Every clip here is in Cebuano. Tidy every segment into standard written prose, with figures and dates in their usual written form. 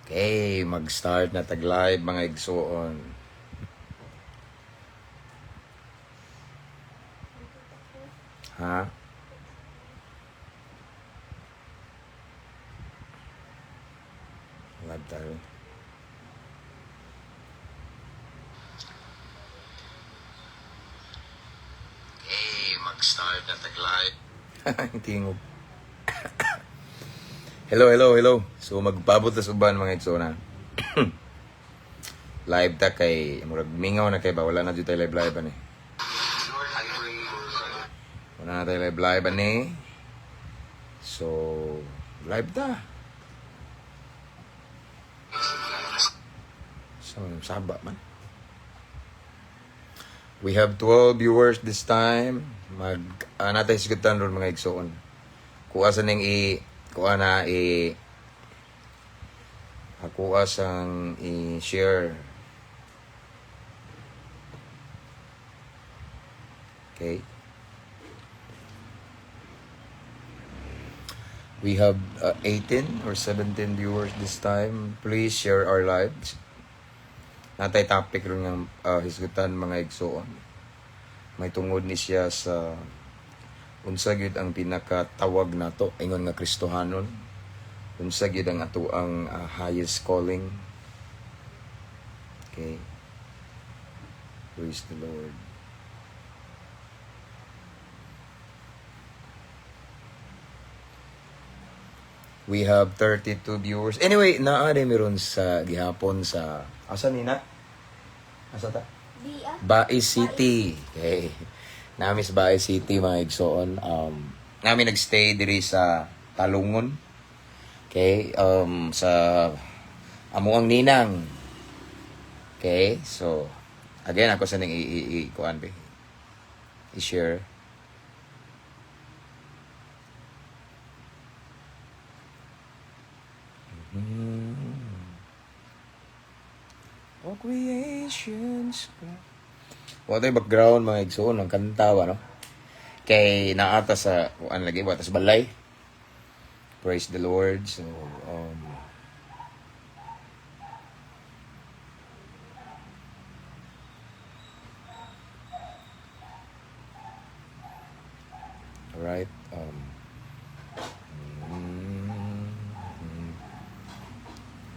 Okay, mag-start na tag live, mga igsuon. Ha? Live tayo. Okay, mag-start na tag live. Tingog. Hello, hello, hello. So magpabot na sa uban, mga igsuon ha. Live ta kay murag mingaw na kay ba, wala na jud tayo live live ani. Wala na tayo live live ani. So live ta. Sa man saba man. We have 12 viewers this time. Mag natay sigutan ron, mga igsoon. Kuha sa ning i kuha na i ako asang i-share. Okay. We have 18 or 17 viewers this time. Please share our lives. Natay topic ron nga hisgutan, mga igsoon. May tungod ni siya sa unsa gyud ang pinakatawag nato ingon nga Kristohanon. Unsa gyud ang atoang highest calling. Okay. Praise the Lord. We have 32 viewers. Anyway, naa din meron sa gihapon sa asa nina? Asa ta? Bia. Bais City. Okay. Nami sa Bais City, mga igsoon. Nami nagstay diri sa Talungon. Okay, sa amo ang ninang. Okay, so again ako sa ning i, i, i kuan be. I-share. All creations. Wa tay background, mga igsoon, ang kanta ba, no? Kay naata sa kuan lagi wa ta sa balay. Praise the Lord. So alright.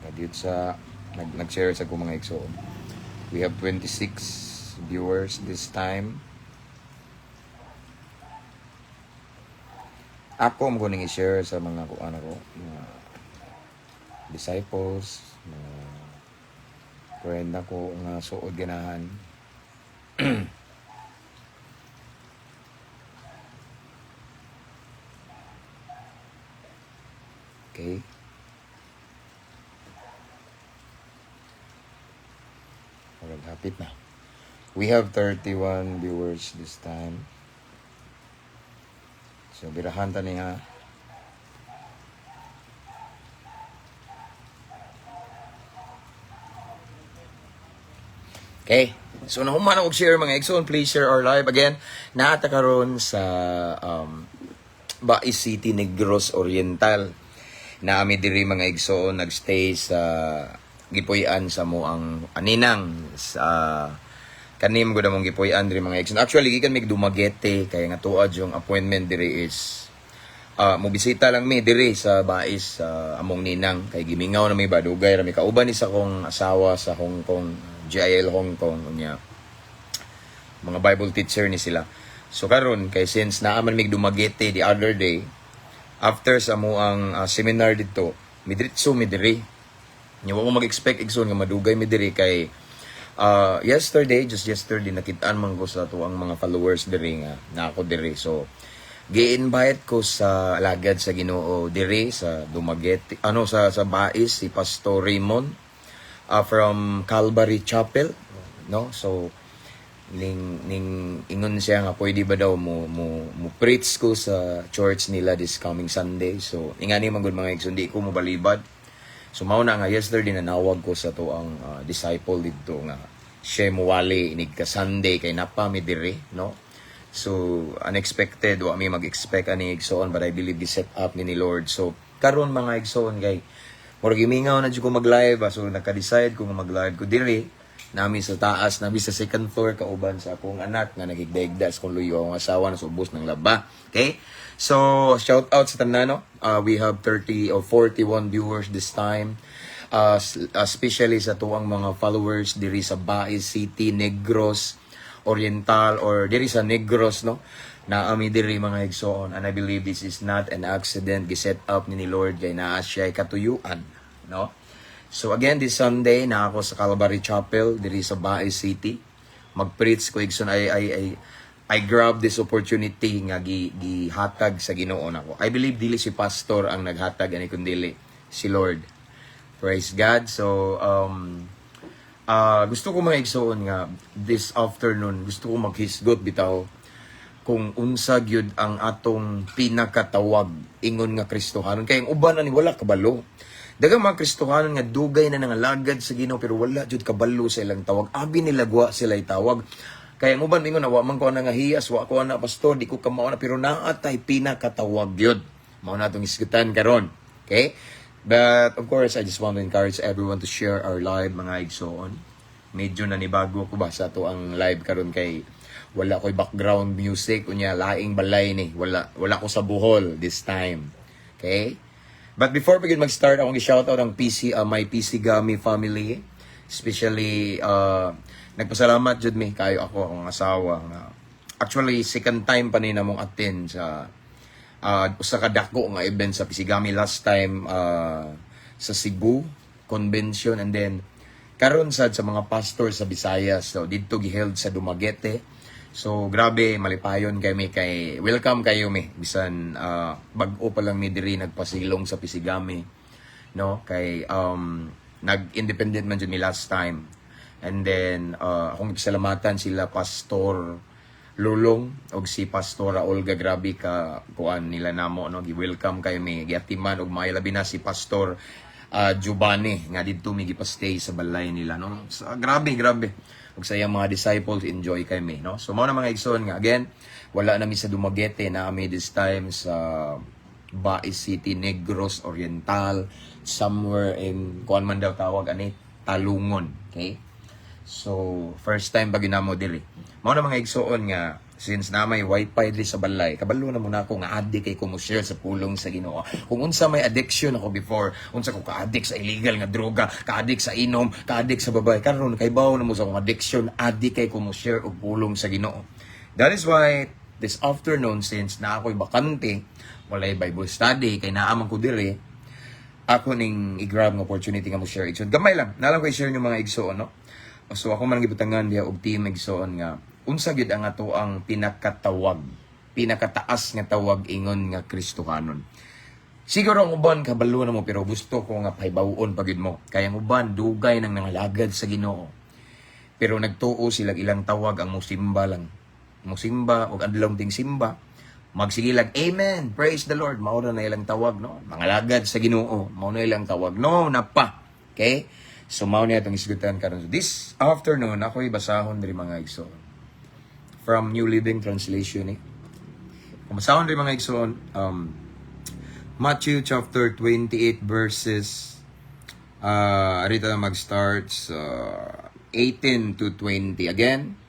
Kadiyot sa nag-share sa akong mga igsoon. We have 26 viewers this time. Ako mo ning i-share sa mga kuan ako, mga disciples, mga friend nako nga suod ganahan. Okay. Murag hapit na. We have 31 viewers this time. So, birahan ta ni ha. Okay. So, nahuman og share, mga igsoon. Please share our live again. Naata karon sa Bais City, Negros Oriental. Naami diri, mga igsoon, nagstay sa gipuy-an sa mo ang aninang sa kanim gud among gipuy-an diri, mga igsoon. Actually, gikan mig Dumaguete kay nga tuad yung appointment diri is mobisita lang mi diri sa Bais sa among ninang kay gimingaw na mi ba, dugay ra mi kauban ni sa akong asawa sa Hong Kong, GIL Hong Kong unya. Mga Bible teacher ni sila. So karon kay since naa man mig Dumaguete the other day after sa amoang seminar dito, midritso mi diri. Nya wa mo mag-expect, igsoon, nga madugay mi diri kay yesterday, just yesterday, nakitaan man ko sa tuang mga followers diri nga na ako diri. So gi-invite ko sa alagad sa Ginoo diri sa Dumaguete, ano, sa Bais, si Pastor Raymond from Calvary Chapel, no? So ning ingon siya nga pwede ba daw mo preach ko sa church nila this coming Sunday. So ingani man gud, mga igsoon, di ko mo balibad. So mao na nga yesterday nanawag ko sa tuang disciple didto nga siya muwali inig ka Sunday kay napa mi diri, no? So unexpected, wa mi mag-expect ani, igsoon, but I believe gi set up ni Lord. So karon, mga igsoon, kay Murag gimingaw na jud ko mag-live ba. So naka-decide ko nga mag-live ko diri nami sa taas, nami sa second floor kauban sa akong anak nga nagigdaigda sa kong luyo, akong asawa na ubos ng laba. Okay? So, shout out sa tanan, no? We have 30 or 41 viewers this time. Especially sa tuang mga followers diri sa Bais City, Negros Oriental, or diri sa Negros, no? Naami diri, mga igsoon, and I believe this is not an accident. Giset up ni Lord kay naa siya katuyuan, no? So again, this Sunday na ako sa Calvary Chapel diri sa Bais City. Mag-preach ko, igsoon. I grab this opportunity nga gihatag sa Ginoo nako. I believe dili si pastor ang naghatag ani kundi si Lord. Praise God. So gusto ko, mga igsoon, nga this afternoon gusto ko maghisgot bitaw kung unsa gyud ang atong pinakatawag ingon nga Kristohanon, kay ang uban ani wala kabalo. Daghang mga Kristohanon nga dugay na nangalagad sa Ginoo pero wala jud kabalo sa ilang tawag. Abi nila wa sila tawag. Kaya ang uban ingon na wa man ko ana nga hiyas, wa ko ana, pastor, di ko kamao na, pero naa tay pinakatawag gyud. Mao na atong hisgutan karon. Okay? But of course, I just want to encourage everyone to share our live, mga igsoon. Medyo nanibago ko ba sa ato ang live karon kay wala ko'y background music unya laing balay ni, wala ko sa Bohol this time. Okay? But before we mag-start, akong i-shoutout ang PC my PC Gami family. Especially nagpasalamat jud mi kayo ako, akong asawa, nga actually second time pa ni namong attend sa usa ka dako nga event sa Pisigami. Last time sa Cebu convention and then karon sad sa mga pastor sa Visayas. So didto giheld sa Dumaguete. So grabe, malipayon kami kay welcome kayo mi bisan bag-o pa lang mi diri nagpasilong sa Pisigami, no, kay nag-independent man jud mi last time. And then akong ipasalamatan sila Pastor Lulong og si Pastora Olga. Grabe ka kuan nila namo, no? Gi-welcome kayo mi, giatiman og maayo, labi na si Pastor Giovanni nga didto mi gipastay sa balay nila, no? So, grabe, grabe ug sa iyang mga disciples, enjoy kami, no? So mao na, mga igsoon, nga again wala na mi sa Dumaguete, na mi this time sa Bais City, Negros Oriental, somewhere in kuan man daw tawag ani, Talungon. Okay? So, first time ba ginamo diri. Mao na, mga igsoon, nga since na may wifi diri sa balay, kabalo na mo na ako nga addict kay ko mo share sa pulong sa Ginoo. Kung unsa may addiction ako before, unsa ko ka-addict sa illegal nga droga, ka-addict sa inom, ka-addict sa babae, karon kay bawo na mo sa akong addiction, addict kay ko mo share og pulong sa Ginoo. That is why this afternoon, since na ako'y bakante, walay Bible study kay naa man ko diri, ako ning i-grab nga opportunity nga mo share, igsoon. Gamay lang, nalang ko i-share nyo, mga igsoon, no? So ako man ang gibutangan diha og team, igsoon, nga unsa gyud ang ato ang pinakatawag, pinakataas nga tawag ingon nga Kristohanon. Siguro ang uban kabalo na mo pero gusto ko nga pahibaw-on pa gyud mo. Kay ang uban dugay nang nangalagad sa Ginoo. Pero nagtuo sila ilang tawag ang musimba lang. Musimba og adlaw ting simba. Magsige lag "Amen, praise the Lord." Mao na ilang tawag, no? Mangalagad sa Ginoo, mao na ilang tawag. No, napa. Okay? So mao niya itong isgutan karon. So, this afternoon ako'y basahon diri, mga igsoon. From New Living Translation eh. Kung basahon diri, mga igsoon, Matthew chapter 28 verses arita na mag-start sa 18 to 20. Again,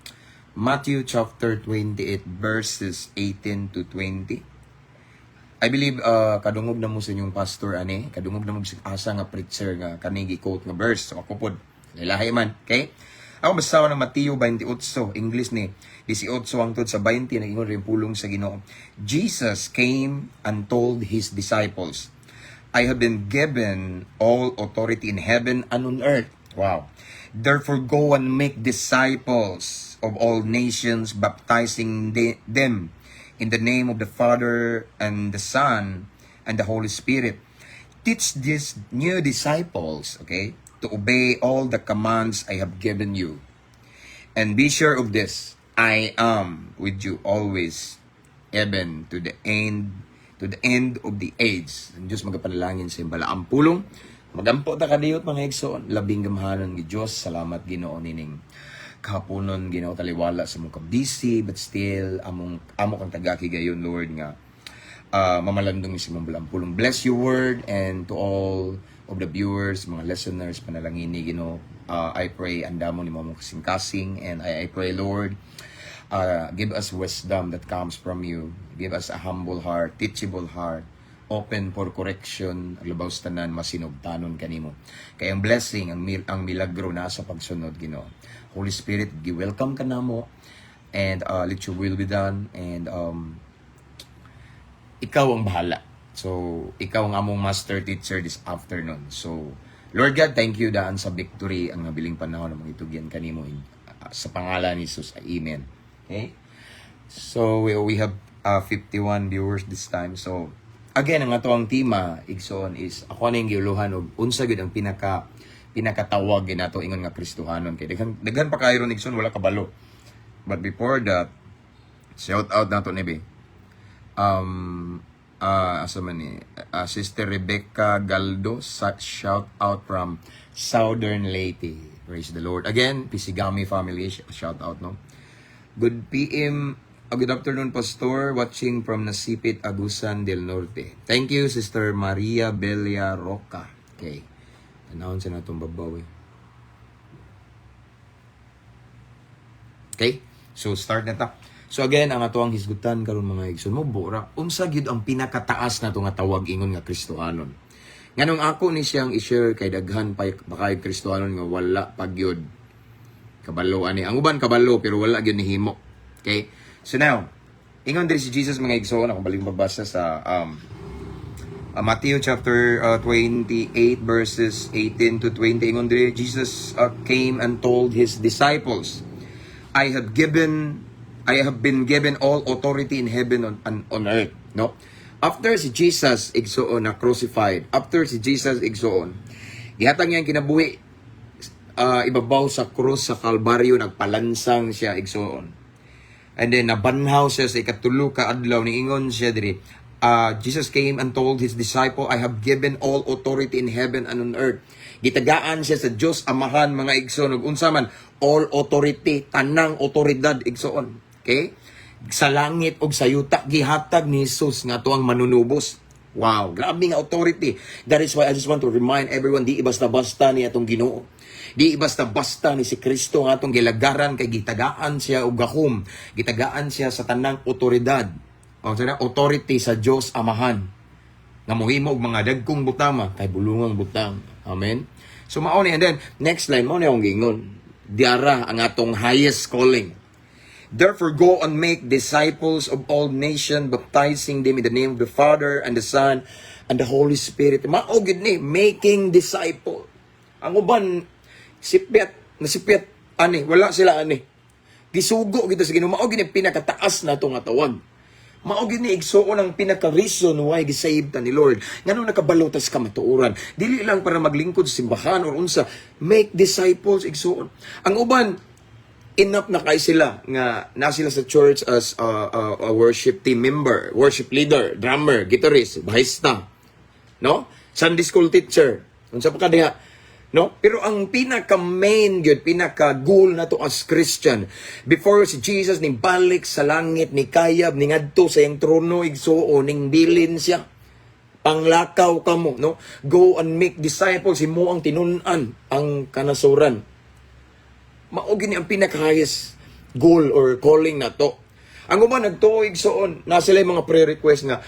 Matthew chapter 28 verses 18 to 20. I believe kadungog na mo sa inyong pastor ani, kadungog na mo sa asa nga preacher nga kani gi-quote nga verse. So ako pod, lahi man, okay? Ako basta ng Mateo 28, English ni 18 hangtod sa 20, nag-ingon rin pulong sa Ginoo. Jesus came and told his disciples, "I have been given all authority in heaven and on earth." Wow. "Therefore go and make disciples of all nations, baptizing them in the name of the Father and the Son and the Holy Spirit. Teach these new disciples," okay, "to obey all the commands I have given you. And be sure of this, I am with you always, even to the end of the age." Ang Diyos magapanalangin sa iyong balaang pulong. Magampo ta kadiyot, mga igsoon. Labing gamhanan gi Dios, salamat Ginoo nining kahaponon, Ginoo, taliwala sa among busy, but still among amo kang tagaki gayon, Lord, nga mamalandong sa imong balaang pulong. Bless your word and to all of the viewers, mga listeners, panalangini, Ginoo. I pray andamon nimo among kasing-kasing and I pray, Lord, give us wisdom that comes from you. Give us a humble heart, teachable heart, open for correction, labaw sa tanan masinugtanon kanimo. Kay ang blessing, ang milagro na sa pagsunod, Ginoo. Holy Spirit, gi-welcome ka namo and let your will be done and ikaw ang bahala. So, ikaw ang among master teacher this afternoon. So, Lord God, thank you daan sa victory ang nabiling panahon ng mga itugyan kanimo sa pangalan ni Jesus. Amen. Okay? So, we have 51 viewers this time. So, again, ang ato ang tema, igsoon, is ako ning giuluhan og unsa gyud ang pinakatawag ginato ingon nga Kristohanon kay daghan daghan pa kayo ron, igsoon, wala kabalo. But before that, shout out nato ni be. Asa man ni Sister Rebecca Galdo sa shout out from Southern Leyte. Praise the Lord. Again, Pisigami family, shout out, no. Good PM, good afternoon, Pastor, watching from Nasipit, Agusan del Norte. Thank you, Sister Maria Bella Roca. Okay. Tanawon sa natong babaw eh. Okay? So start na ta. So again, ang ato ang hisgutan karon, mga igsoon mo bora, unsa gyud ang pinakataas nato nga tawag ingon nga Kristohanon? Nganong ako ni siyang i-share kay daghan pa kay Kristohanon nga wala pa gyud kabalo ani. Ang uban kabalo pero wala gyud nihimo. Okay? So now, ingon diri si Jesus, mga igsoon, akong baling babasa sa Matthew chapter 28 verses 18 to 20. Ingon diri, Jesus came and told his disciples, "I have been given all authority in heaven and on earth," no? After si Jesus, igsoon, na crucified, after si Jesus, igsoon, gihatag niya ang kinabuhi ibabaw sa krus sa Kalbaryo, nagpalansang siya, igsoon. And then nabanhaw siya sa ikatulo ka adlaw. Niingon siya diri. Jesus came and told his disciple, "I have given all authority in heaven and on earth." Gitagaan siya sa Dios Amahan, mga igsoon, ug unsa man all authority, tanang otoridad, igsoon. Okay? Sa langit ug sa yuta gihatag ni Jesus nga ato ang manunubos. Wow, grabe nga authority. That is why I just want to remind everyone, di basta-basta ni atong Ginoo. Di basta-basta ni si Kristo nga atong gilagaran kay gitagaan siya og gahom, gitagaan siya sa tanang otoridad. O sa authority sa Dios Amahan nga mohimo og mga dagkong butang ma kay bulungang butang. Amen. So mao ni, and then next line, mao ni akong giingon. Diara ang atong highest calling. "Therefore go and make disciples of all nations, baptizing them in the name of the Father and the Son and the Holy Spirit." Mao gid ni making disciple. Ang uban sipyat, nasipyat ani, wala sila ani. Gisugo gito sa Ginoo, mao gid ni pinakataas nato nga tawag. Mao gid ni, igsuon, ang pinaka reason why gisave ta ni Lord. Ngano nakabalo tas kamatuoran? Dili lang para maglingkod sa simbahan or unsa, make disciples, igsuon. Ang uban enough na kay sila nga na sila sa church as a worship team member, worship leader, drummer, guitarist, bahista, no? Sunday school teacher. Unsa pa ka diha? No? Pero ang pinaka main gyud, pinaka goal nato as Christian before si Jesus ning balik sa langit, ni kayab ni ngadto sa iyang trono, igsuon, ning bilin siya, "Panglakaw kamo," no? "Go and make disciples," himo ang tinun-an ang kanasuran. Mao gini ang pinaka-highest goal or calling na to. Ang uban nagtuo, igsoon, na sila yung mga prayer request nga,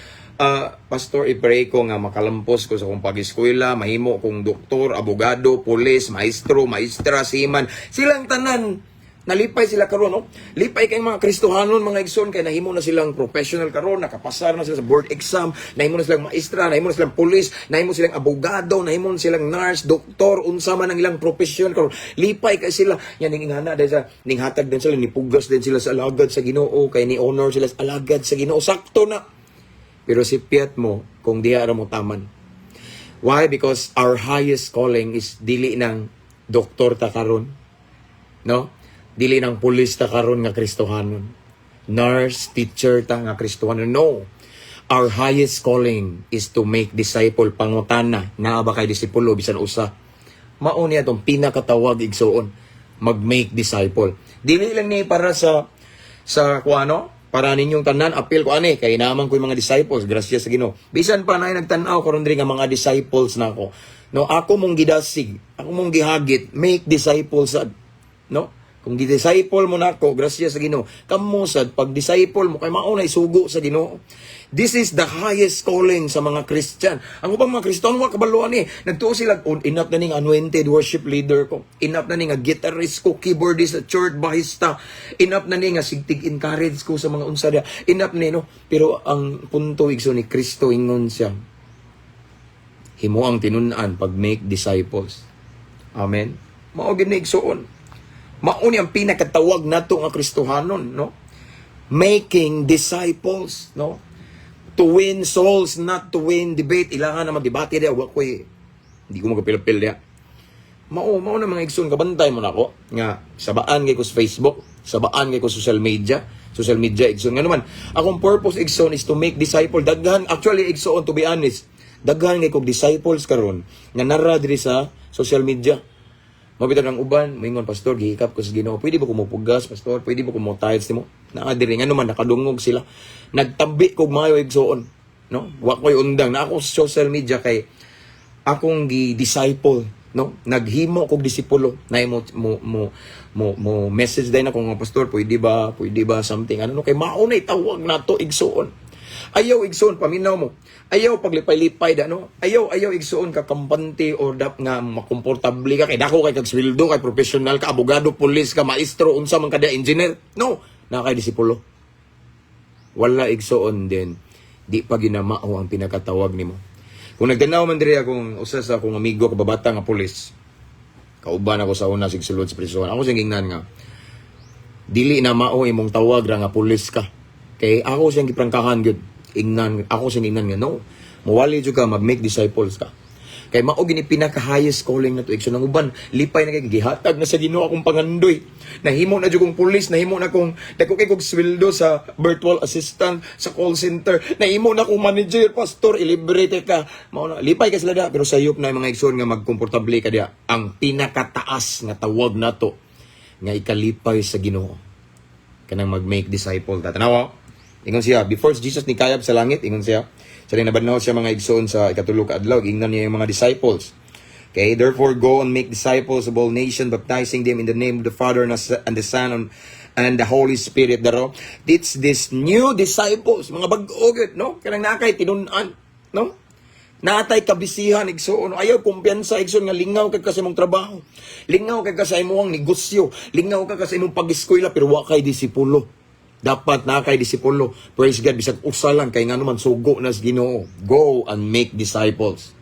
"Pastor, i-pray ko nga makalampos ko sa akong pag-eskwela, mahimo kong doktor, abogado, pulis, maestro, maestra, seaman." Silang tanan, nalipay sila karon, no? Lipay kay mga Kristohanon, mga igsoon, kay nahimo na silang professional karon, nakapasar na sila sa board exam, nahimo na silang maestra, nahimo na silang pulis, nahimo silang abogado, nahimo na silang nurse, doktor, unsa man ang ilang profession karon. Lipay kay sila. Yan ning ingana dahil sa ning hatag din sila, nipugas din sila sa alagad sa Ginoo kay ni honor sila sa alagad sa Ginoo. Sakto na. Pero sipyat mo kung diha ra mo taman. Why? Because our highest calling is dili ng doktor ta karon. No? Dili ng pulis ta karon nga Kristohanon. Nurse, teacher ta nga Kristohanon. No. Our highest calling is to make disciple. Pangutana, naa ba kay disipulo bisan usa? Mao niya atong pinakatawag, igsuon, mag-make disciple. Dili lang ni para sa kuano, Para ninyong tanan, apil ko ani kay naman ko yung mga disciples, grasya sa Ginoo. Bisan pa na nagtan-aw karon diri nga mga disciples nako. No, ako mong gidasig, ako mong gihagit, make disciples sad. No? Kung gi-disciple mo nako, grasya sa Ginoo. Kamo sad pag disciple mo kay mao na isugo sa Ginoo. This is the highest calling sa mga Christian. Ang ubang mga Kristiyano wa kabaluan ni. Nagtuo sila, "Oh, enough na ning anointed worship leader ko. Enough na ning nga guitarist ko, keyboardist sa church, bahista. Enough na ni nga sigtig encourage ko sa mga unsa diha. Enough ni, no." Pero ang punto, igsoon, ni Kristo, ingon siya, himo ang tinun-an pag make disciples. Amen. Mao gid ni, igsoon. Mao ni ang pinakatawag nato nga Kristohanon, no? Making disciples, no? To win souls, not to win debate. Ilangan na magdebate diya, wa ko eh. Hindi ko magapil-pil diya. Mao na, mga igsoon, kabantay mo nako nga sabaan kay ko sa Facebook, sabaan kay ko sa social media, social media, igsoon. Nga naman, akong purpose, igsoon, is to make disciple. Daghan actually, igsoon, to be honest, daghan kay kog disciples karon nga nara diri sa social media. Mabitaw ng uban, moingon, "Pastor, gihikap ko sa Ginoo. Pwede ba ko mopugas, Pastor? Pwede ba ko mo tithes nimo?" Naa diri, nga naman nakadungog sila. Nagtabi kog maayo, igsoon. No? Wa ko'y undang na ako sa social media kay akong gi-disciple, no? Naghimo kog disipulo na mo message din ako nga, "Pastor, pwede ba something ano?" No, kay mao na tawag nato, igsoon. Ayaw, igsoon, paminaw mo. Ayaw paglipay-lipay da, no? Ayaw, igsoon, ka kampante or dap nga makomportable ka kay dako kay kag sweldo, kay professional ka, abogado, pulis ka, maestro, unsa man kada engineer. No, na kay disipulo. Wala, igsoon, din di pa ginamao ang pinakatawag nimo. Kung nagtanaw man diri akong usa sa akong amigo kababata nga pulis. Kauban ako sa una sig sulod sa prison. Ako siyang gingnan nga dili na mao imong tawag ra nga pulis ka. Kay ako siyang giprangkahan gyud. Ingnan ako siyang ingnan nga no. Muwali jud ka, mag-make disciples ka. Kay mao gini pinaka highest calling na to. Igsoon, ang uban lipay na kay gihatag na sa Ginoo akong pangandoy. Nahimo na jud kong pulis, nahimo na kong dako kay kog sweldo sa virtual assistant sa call center. Nahimo na kong manager, Pastor, ilibre ka. Mao na lipay ka sila da, pero sayop na yung mga igsoon nga magkomportable ka diya. Ang pinakataas nga tawag nato nga ikalipay sa Ginoo kanang mag-make disciple ta. Tanawa. Ingon siya, before Jesus ni kayab sa langit, ingon siya, sa rin nabanaw siya, mga igsoon, sa ikatulo ka adlaw, ingnan niya yung mga disciples. Okay, "Therefore go and make disciples of all nations, baptizing them in the name of the Father and the Son and the Holy Spirit." Daro, teach this new disciples, mga bag-o gyud, no? Kanang naa kay tinun-an, no? Natay kabisihan, igsoon. Ayaw kumpiyansa, igsoon, nga lingaw ka sa imong trabaho. Lingaw ka sa imong negosyo. Lingaw ka sa imong pag-eskwela pero wa kay disipulo. Dapat na kay disipulo. Praise God, bisag usa lang kay ngano man sugo na sa Ginoo. Go and make disciples.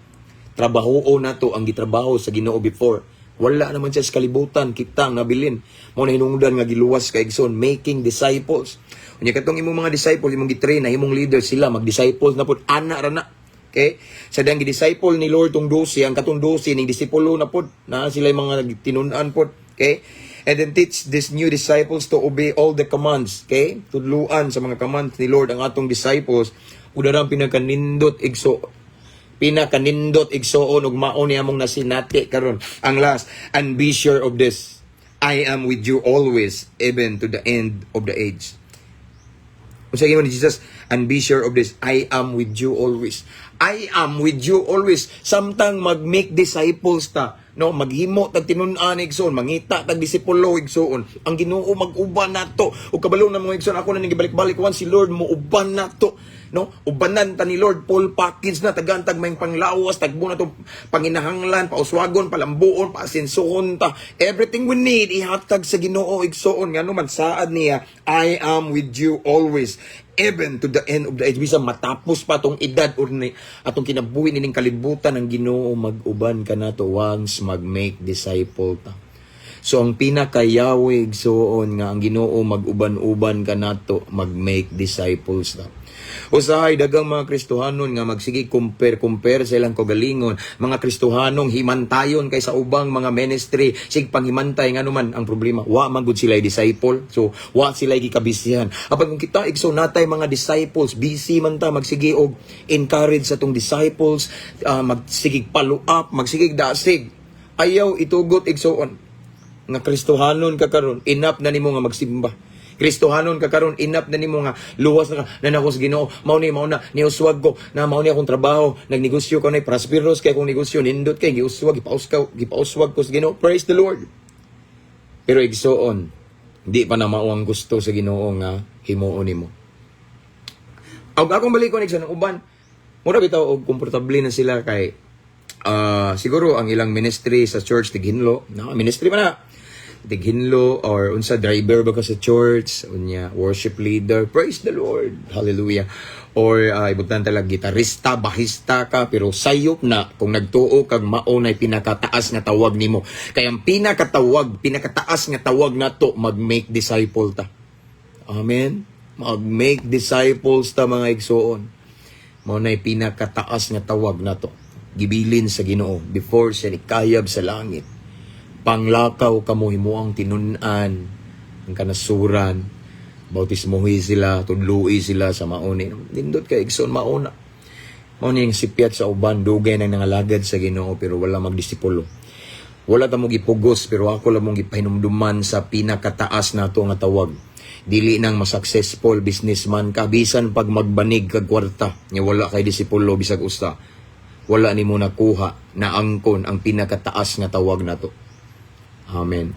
Trabaho nato ang gitrabaho sa Ginoo before. Wala naman siya sa kalibutan, kitang nabilin. Mao na hinungdan nga giluwas ka, igsoon, making disciples. Unya katong imong mga disciple, imong gitrain na imong leader sila, mag-disciples na pud ana ra na. Okay? Sa dang gi-disciple ni Lord tong 12, ang katong 12 ning disipulo na pud, na sila yung mga tinun-an pud. Okay? And then teach these new disciples to obey all the commands. Okay? Tudluan sa mga commands ni Lord ang atong disciples. Una ang pinakanindot, igso, pinakanindot, igsoon, ug mao ni among nasinati karon. Ang last, "And be sure of this, I am with you always, even to the end of the age." Unsa ingon ni Jesus? "And be sure of this, I am with you always." I am with you always. Samtang mag-make disciples ta, no, maghimo tag tinun-an, igsoon, mangita tag disipulo, igsoon. Ang Ginoo mag-uban nato. Ug kabalo na mga igsoon, ako na ning gibalik-balik si Lord mo uban nato. No, ubanan ta ni Lord, full package na, tagaan tag may panglawas, tagbo na to panginahanglan, pauswagon, palambuon, paasinsuhon ta. Everything we need ihatag sa Ginoo, igsoon. Ngano man saad niya, "I am with you always, even to the end of the age." Bisan matapos pa tong edad or ni atong kinabuhi nining kalibutan, ang Ginoo mag-uban kanato once mag-make disciple ta. So ang pinakayawig, igsoon, nga ang Ginoo mag-uban-uban kanato, mag-make disciples ta. Usahay dagang mga Kristohanon nga magsige compare compare sa ilang kagalingon, mga Kristohanong himantayon kay sa ubang mga ministry, sig panghimantay. Ngano man ang problema, wa man gud sila disciple. So wa sila gikabisihan. Apan kung kita, igsoon, natay mga disciples, busy man ta magsige og encourage sa tong disciples, magsige follow up, magsige dasig. Ayaw itugot, igsoon, nga Kristohanon ka karon, enough na nimo nga magsimba. Kristohanon ka karon, enough na nimo nga luwas na ka na nako sa Ginoo. Mao ni, mao na niuswag ko na, mao ni akong trabaho, nagnegosyo ko na, prosperous kay akong negosyo, nindot kay giuswag, gipauswag, gipauswag ko sa Ginoo. Praise the Lord. Pero igsoon, di pa na mao ang gusto sa Ginoo nga himuon nimo. Og akong balikon, igsoon, ang uban, mura bitaw og komportable na sila kay siguro ang ilang ministry sa church tighinlo, na ministry pa na tighinlo or unsa, driver ba ka sa church, unya worship leader, praise the Lord, hallelujah, or ibutan talaga gitarista, bahista ka, pero sayop na kung nagtuo kag mao nay pinakataas nga tawag nimo, kay ang pinakatawag, pinakataas nga tawag nato, mag-make disciple ta. Amen. Mag-make disciples ta, mga igsoon. Mao nay pinakataas nga tawag nato, gibilin sa Ginoo before siya nikayab sa langit. Panglakaw kamo, himuang tinun-an ang kanasuran, bautismohi sila, tudloi sila sa mauni. Nindot kay, igsoon, mauna. Mao ni ang sipyat sa uban, dugay nang nangalagad sa Ginoo pero wala magdisipulo. Wala ta mo gipugos, pero ako lang mong gipahinumduman sa pinakataas nato nga tawag. Dili nang ma-successful businessman ka, bisan pag magbanig kag kwarta nya wala kay disipulo bisag usa, wala nimo nakuha na angkon ang pinakataas nga tawag nato. Amen.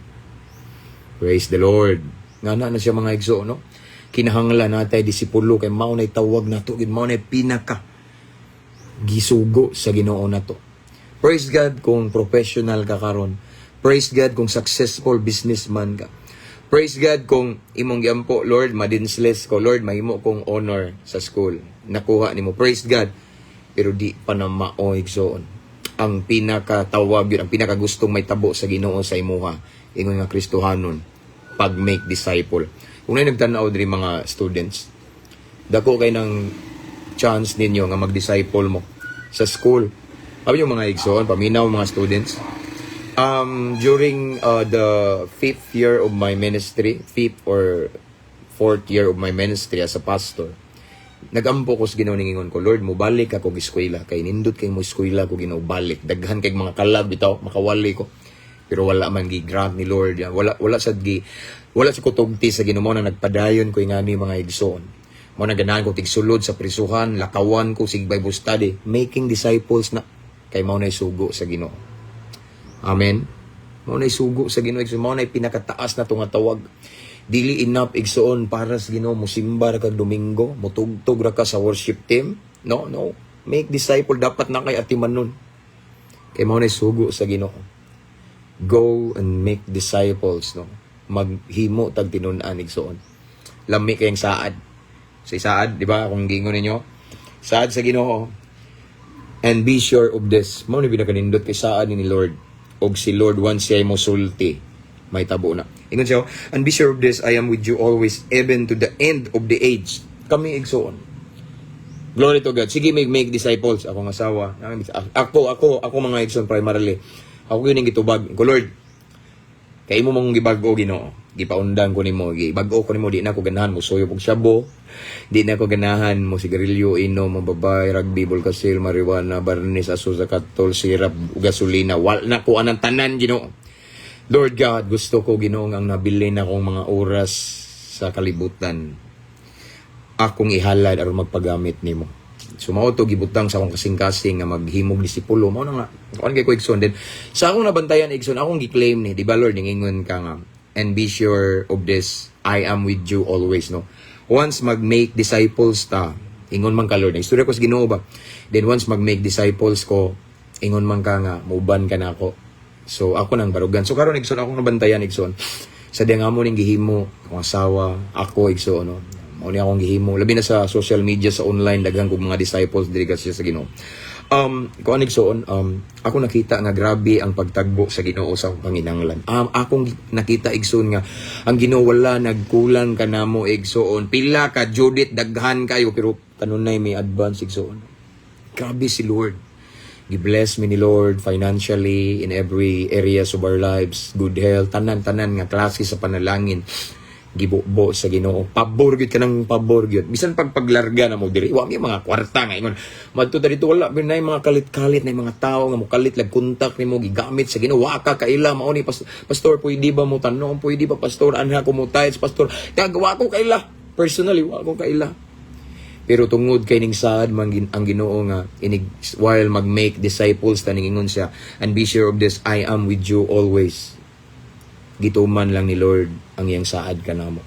Praise the Lord. Nga na na siya, mga igsoon, no? Kinahanglan natay disipulo kay mao nay tawag nato, gid mao nay pinaka gisugo sa Ginoo nato. Praise God kung professional ka karon. Praise God kung successful businessman ka. Praise God kung imong giampo, "Lord, ma-dean's list ko. Lord, mahimo kong honor sa school." Nakuha nimo. Praise God. Pero di pa na mao, igsoon ang pinakatawag yun, ang pinakagustong may tabo sa Ginoo sa imuha, ingon nga Kristohanon, pag make disciple. Kung na nagtanaw diri mga students, dako kay ng chance ninyo nga mag-disciple mo sa school. Abi yung mga igsoon, paminaw mga students. During the fifth year of my ministry, fifth or fourth year of my ministry as a pastor, nagampo ko sa Ginoo, ningingon ko, "Lord, mobalik ako eskwela kay nindot kay mo eskwela ko, Ginoo, balik. Daghan kay mga kalab bitaw, makawali ko." Pero wala man gi grant ni Lord. Wala sad gi wala sa kutugti sa Ginoo na nagpadayon ko ingani, mga igsoon. Mo na ganahan ko tigsulod sa prisuhan, lakawan ko sig Bible study, making disciples na kay mao nay sugo sa Ginoo. Amen. Mao nay sugo sa Ginoo, igsoon, mao nay pinakataas na nga tawag. Dili enough, igsoon, para sa Ginoo musimba ra kag Domingo, mutugtog ra ka sa worship team. No. Make disciple, dapat na kay atimanon. Kay mao nay sugo sa Ginoo. Go and make disciples, no. Maghimo tag tinun-an, igsoon. Lami kayong saad. Sa saad, di ba? Kung gingon ninyo, saad sa Ginoo. "And be sure of this." Mao ni pinakanindot kay saad ni Lord. Og si Lord, once siya mo sulti, may tabo na. Ingon siya, "And be sure of this, I am with you always, even to the end of the age." Kami, igsoon. Glory to God. Sige, make disciples. Akong asawa. Ako, mga igsoon, primarily. Ako yun ang gitubag. Ko, "Lord, kay imo mong gibag-o, Ginoo. Gipaundang ko nimo, gibag-o ko nimo, di na ko ganahan mo suyop og shabu. Di na ko ganahan mo sigarilyo, inom, mo babay, rugby, bulkasil, marijuana, barnis, aso sa katol, sirap, gasolina. Wal na ko anang tanan, Ginoo. Lord God, gusto ko, Ginoo, ang nabilin akong mga oras sa kalibutan akong ihalad aron magpagamit nimo." So mao to gibutang sa akong kasing-kasing nga maghimog disipulo. Mao na nga. Kuan kay ko, igsoon din. Sa akong nabantayan, igsoon, akong gi-claim ni, di ba, Lord, ningingon ka nga, "And be sure of this, I am with you always," no. Once mag-make disciples ta, ingon man ka, Lord. Istorya ko sa Ginoo ba. Then once mag-make disciples ko, ingon man ka nga muuban ka na ako. So ako nang barugan. So karon, igsoon, akong nabantayan, igsoon. Sa di nga mo ning gihimo, akong asawa, ako, igsoon, no. Mao ni akong gihimo labi na sa social media, sa online, daghan kog mga disciples diri kasi sa Ginoo. Kuan, igsoon, ako nakita nga grabe ang pagtagbo sa Ginoo sa akong panginanglan. Akong nakita, igsoon, nga ang Ginoo wala nagkulang kanamo, igsoon. Pila ka Judith, daghan kayo, pero kanunay may advance, igsoon. Grabe si Lord. Gi-bless me ni Lord financially in every areas of our lives, good health, tanan-tanan nga klase sa panalangin. Gibubo sa Ginoo. Pabor gyud ka ng pabor gyud. Bisan pag paglarga na mo diri, wa mi mga kwarta nga ingon. Madto ta dito, wala na mga kalit-kalit na mga tao nga mokalit lag kontak nimo, gigamit sa Ginoo. Wa ka kaila mao ni pastor, pwede ba mo tanong? Pwede ba, pastor, anha ko mo tithes, pastor? Kagawa ko kaila. Personally, wa ko kaila. Pero tungod kay ning saad man ang Ginoo nga inig while mag-make disciples, taning ingon siya, "And be sure of this, I am with you always." Gituman lang ni Lord ang iyang saad kanamo.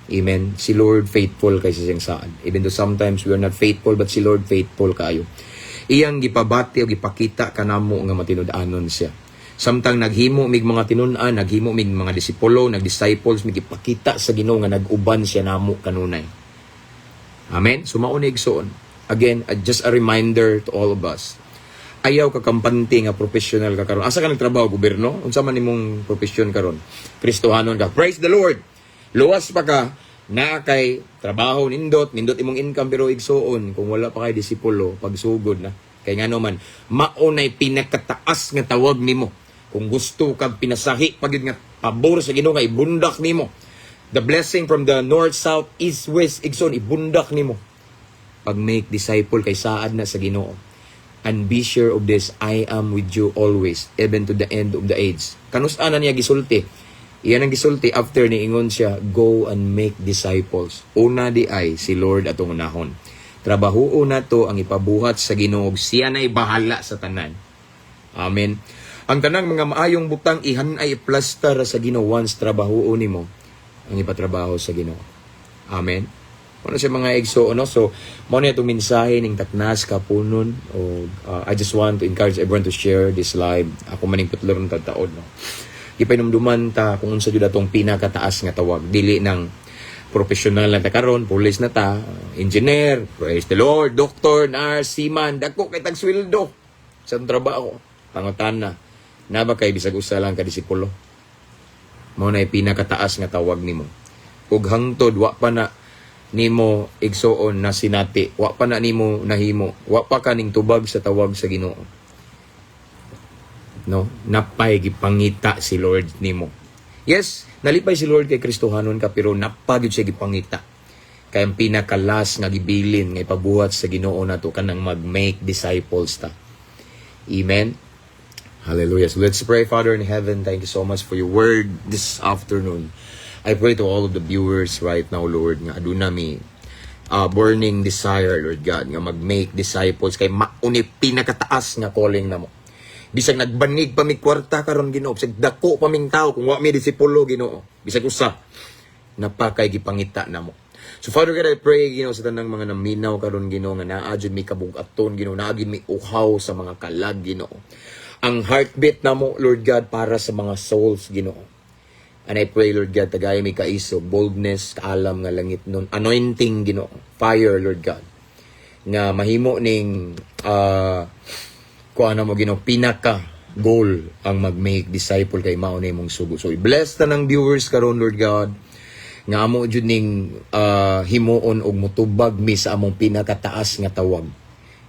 Amen. Si Lord faithful kay sa iyang saad. Even though sometimes we are not faithful, but si Lord faithful kaayo. Iyang gipabati o gipakita kanamo nga matinud-anon siya. Samtang naghimo mig mga tinun-an, naghimo mig mga disipulo, nag-disciples, mig gipakita sa Ginoo nga nag-uban siya namo kanunay. Amen. So mao ni, igsoon. Again, just a reminder to all of us. Ayaw ka kampante nga professional ka karon. Asa ka nagtrabaho, gobyerno? Unsa man imong profesyon karon? Kristohanon ka. Praise the Lord. Luwas pa ka na kay trabaho nindot, nindot imong income, pero igsoon, kung wala pa kay disipulo, pagsugod na. Kay ngano man, mao nay pinakataas nga tawag nimo. Kung gusto kag pinasahi pagid nga pabor sa Ginoo nga ibundak nimo. The blessing from the north, south, east, west, igsoon, ibundak nimo. Pag make disciple kay saad na sa Ginoo. "And be sure of this, I am with you always, even to the end of the age." Kanus-a na niya gisulti? Iyan ang gisulti after ni ingon siya, "Go and make disciples." Una di ay si Lord atong unahon. Trabaho na to ang ipabuhat sa Ginoo, siya na'y bahala sa tanan. Amen. Ang tanang mga maayong butang ihan ay iplasta ra sa Ginoo once trabaho nimo ang ipatrabaho sa Ginoo. Amen. Ano siya, mga igsoon, no? So, mao ni atong mensahe ning taknas kapunon o I just want to encourage everyone to share this live. Ako maning putloron taod, no. Gipahinumduman ta kung unsa jud atong pinakataas nga tawag. Dili nang professional na ta karon, pulis na ta, engineer, praise the Lord, doctor, nurse, seaman, dako kay tag sweldo sa atong trabaho. Pangutana, naa ba kay bisag usa lang ka disipulo? Mao na pinakataas nga tawag nimo. Ug hangtod wa pa na nimo, igsoon, na sinati, wa pa na nimo nahimo, wa pa ka ning tubag sa tawag sa Ginoo. No, napay gipangita si Lord nimo. Yes, nalipay si Lord kay Kristohanon ka, pero napa gyud siya gipangita. Kay ang pinaka-last nga gibilin nga ipabuhat sa Ginoo nato kanang mag-make disciples ta. Amen. Hallelujah. So let's pray. Father in heaven, thank you so much for your word this afternoon. I pray to all of the viewers right now, Lord, nga aduna mi burning desire, Lord God, nga mag-make disciples kay mao ni pinakataas nga calling namo. Bisag nagbanig pa mi kwarta karon, Ginoo, bisag dako pa ming tao, kung wa mi disipulo, Ginoo, bisag usa, napakay gipangita namo. So Father God, I pray, Ginoo, sa tanang mga naminaw karon, Ginoo, nga naa jud mi kabug-aton, Ginoo, naa jud mi uhaw sa mga kalag, Ginoo. Ang heartbeat namo, Lord God, para sa mga souls, Ginoo. And I pray, Lord God, tagay mi kaisog, boldness, kaalam nga langit nun, anointing, Ginoo, fire, Lord God, nga mahimo ning kuan mo, Ginoo, pinaka goal ang mag-make disciple kay mao na imong sugo. So i-bless ta ng viewers karon, Lord God, nga amo jud ning himuon og mutubag mi sa among pinakataas nga tawag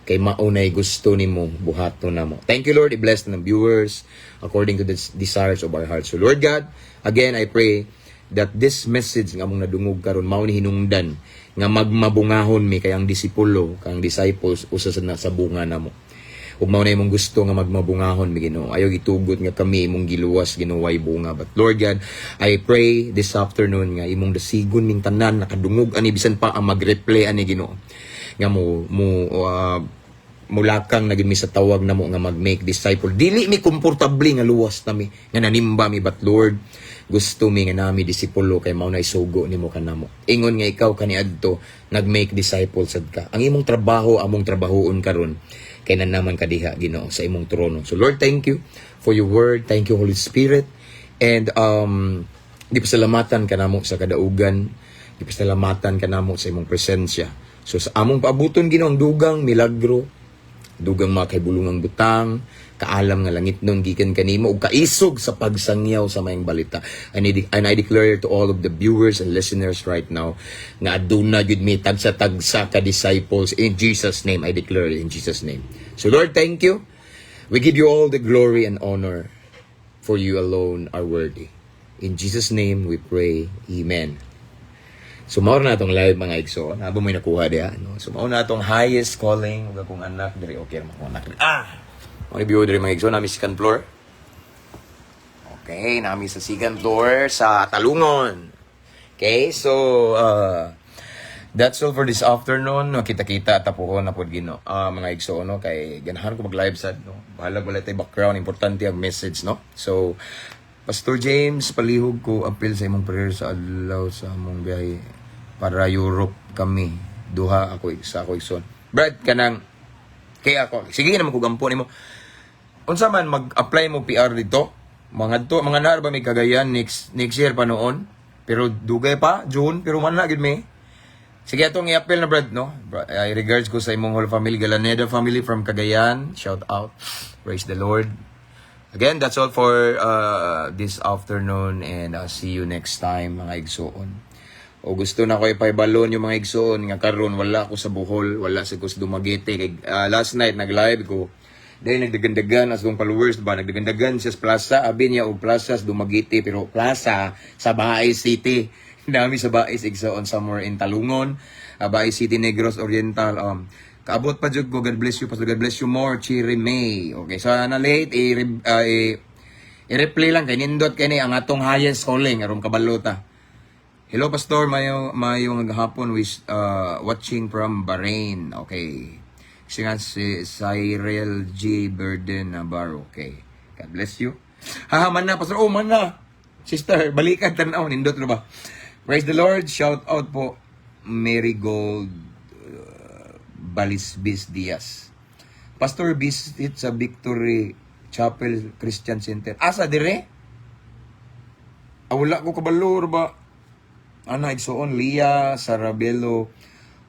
kay mao nay gusto nimo buhaton namo. Thank you, Lord. I-bless ng viewers according to the desires of our hearts. So Lord God, again I pray that this message nga among nadungog karon mao ni hinungdan nga magmabungahon mi kay ang disipulo kang disciples usa sa na sa bunga namo. Ug mao na imong gusto nga magmabungahon mi, Ginoo. Ayaw gitugot nga kami imong giluwas, Ginoo, way bunga. But Lord God, I pray this afternoon nga imong dasigon ming tanan nakadungog ani, bisan pa ang mag-replay ani, Ginoo, nga mo mo mulakang na gid mi sa tawag namo nga mag-make disciple. Dili mi komportable nga luwas nami, nga nanimba mi, but Lord, gusto mi nga nami disipulo kay mao na isugo nimo kanamo. Ingon nga ikaw kaniadto nag-make disciples sad ka. Ang imong trabaho among trabahoon karon kay nanaman ka diha, Ginoo, sa imong trono. So Lord, thank you for your word. Thank you, Holy Spirit. And gipasalamatan ka namo sa kadaugan. Gipasalamatan ka namo sa imong presensya. So sa among paabuton, Ginoo, ang dugang milagro, dugang mga kahibulungang butang, kaalam nga langit nun gikan kanimo ug kaisog sa pagsangyaw sa maayong balita. And I declare to all of the viewers and listeners right now nga aduna gyud mi tagsa-tagsa ka disciples in Jesus' name. I declare it in Jesus' name. So Lord, thank you. We give you all the glory and honor, for you alone are worthy. In Jesus' name we pray. Amen. So mao na atong live, mga igsoon. Abo mo'y nakuha diha, no? So mao na atong highest calling ug akong anak diri, okay ra akong anak diri. Ah. Mo ni view diri, mga igsoon, nami second floor. Okay, nami sa second floor sa Talungon. Okay, so that's all for this afternoon. Makita-kita tapuhon na pod Ginoo. Ah, mga igsoon, no, kay ganahan ko mag-live sad, no. Bahala wala tay background, importante ang message, no. So Pastor James, palihog ko apil sa imong prayer sa adlaw sa among biyahe para Europe kami. Duha ako sa ako igsoon. Brad, kanang kay ako. Sige naman ko gampo nimo. Unsa man mag-apply mo PR dito? Mga to, mga naar ba may Cagayan next next year pa noon? Pero dugay pa, June, pero man na gid mi. Sige, atong i-appeal na, Brad, no? I regards ko sa imong whole family, Galaneda family from Cagayan. Shout out. Praise the Lord. Again, that's all for this afternoon and I'll see you next time, mga igsoon. O gusto na ko ipaibalon yung mga igsoon nga karon wala ko sa Bohol, wala sa ko sa Dumaguete. Kay, last night nag-live ko. Dahil nagdagandagan as kong followers ba, nagdagandagan siya sa plaza, abi niya og plaza sa Dumaguete, pero plaza sa Bais City. Dami sa Bais, igsoon, somewhere in Talungon, Bais City, Negros Oriental. Kaabot pa jud ko. God bless you, Pastor. God bless you more, Chiri May. Okay, so na late, i-replay lang kay nindot kini ang atong highest calling aron kabalota. Hello, Pastor, mayo mayong hapon, wish watching from Bahrain. Okay. Kasi nga si Cyril G. Burden Navarro. Okay. God bless you. Ha, man na, Pastor. Oh, man na. Sister, balikan tanaw. Nindot na ba? Praise the Lord. Shout out po, Mary Gold Balisbis Diaz. Pastor, visit sa Victory Chapel Christian Center. Asa dire? Ah, wala ko kabalo ba? Ana igsoon, Lia Sarabello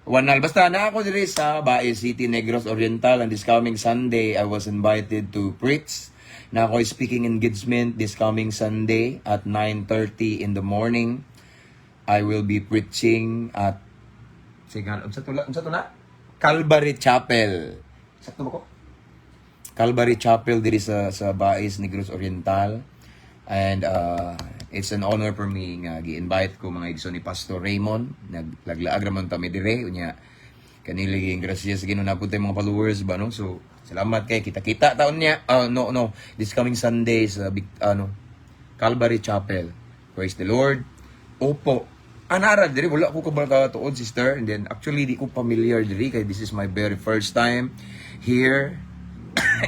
Wanal. Basta na ako dire sa Bais City, Negros Oriental, and this coming Sunday I was invited to preach. Na ako speaking engagement this coming Sunday at 9:30 in the morning. I will be preaching at, sige, unsa to na? Calvary Chapel. Sakto ba ko? Calvary Chapel diri sa Bais, Negros Oriental. And it's an honor for me nga gi-invite ko, mga igsoon, ni Pastor Raymond. Naglaglaag raman ta mi dire unya. Kanili ging grasya sa Ginoo na tay mga followers ba, no. So salamat kay kita-kita taon niya. No, this coming Sunday sa big, ano, Calvary Chapel. Praise the Lord. Opo. Anara diri, wala ko kabal tuod, sister, and then actually di ko familiar diri kay this is my very first time here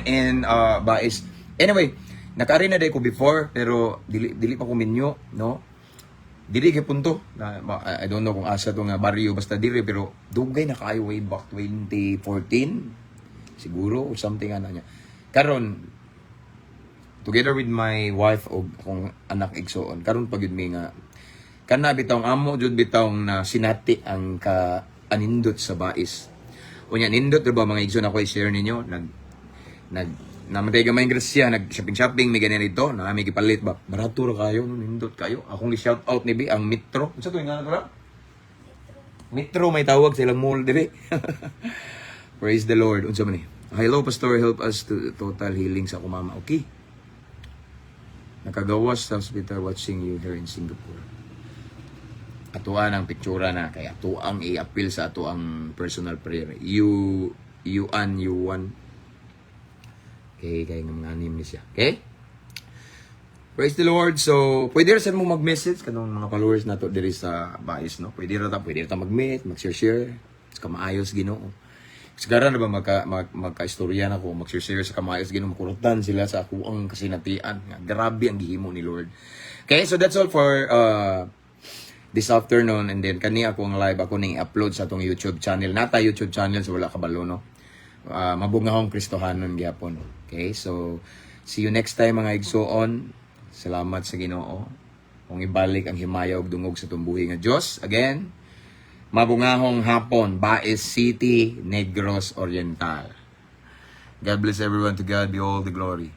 in Bais. Anyway, nakaari na day ko before pero dili dili pa ko minyo, no. Dili kay punto. Na, I don't know kung asa to nga baryo, basta diri, pero dugay na kaayo, way back 2014 siguro or something ana niya. Karon together with my wife og akong anak igsoon, karon pa gyud mi nga kana bitawng amo jud bitawng na sinati ang ka anindot sa Bais. Unya nindot ba, mga igsoon, ako i-share ninyo, nag nag namatay gamay grasya, nag shopping shopping mi ganyan dito na may gipalit ba, barato ra kayo, no, nindot kayo. Akong gi-shout out ni bi ang Metro. Unsa to nga na? Metro may tawag sa ilang mall diri. Praise the Lord. Unsa man ni? Hello, Pastor, help us to total healing sa akong mama. Okay. Nakagawas sa hospital, watching you here in Singapore. Atuan ang pictura na kay ato ang i-appeal sa ato ang personal prayer. You yuan yuan. Okay, kay nga anim ni siya. Okay? Praise the Lord. So, pwede ra sad mo mag-message kanong mga followers nato diri sa Bais, no? Pwede ra ta mag-meet, mag-share-share sa kamaayos Ginoo. Sigara na ba magka-istorya na ko, mag-share-share sa kamaayos Ginoo, makurutan sila sa akuang kasinatian. Nga, grabe ang gihimo ni Lord. Okay, so that's all for this afternoon, and then kani ako ang live ako ning upload sa atong YouTube channel. Nata YouTube channel sa wala kabalo, no. Mabungahong Kristohanon gyapon. Okay, so see you next time, mga igsoon. Salamat sa Ginoo. Kung ibalik ang himaya ug dungog sa tumbuhi nga Dios. Again, mabungahong hapon, Bais City, Negros Oriental. God bless everyone. To God be all the glory.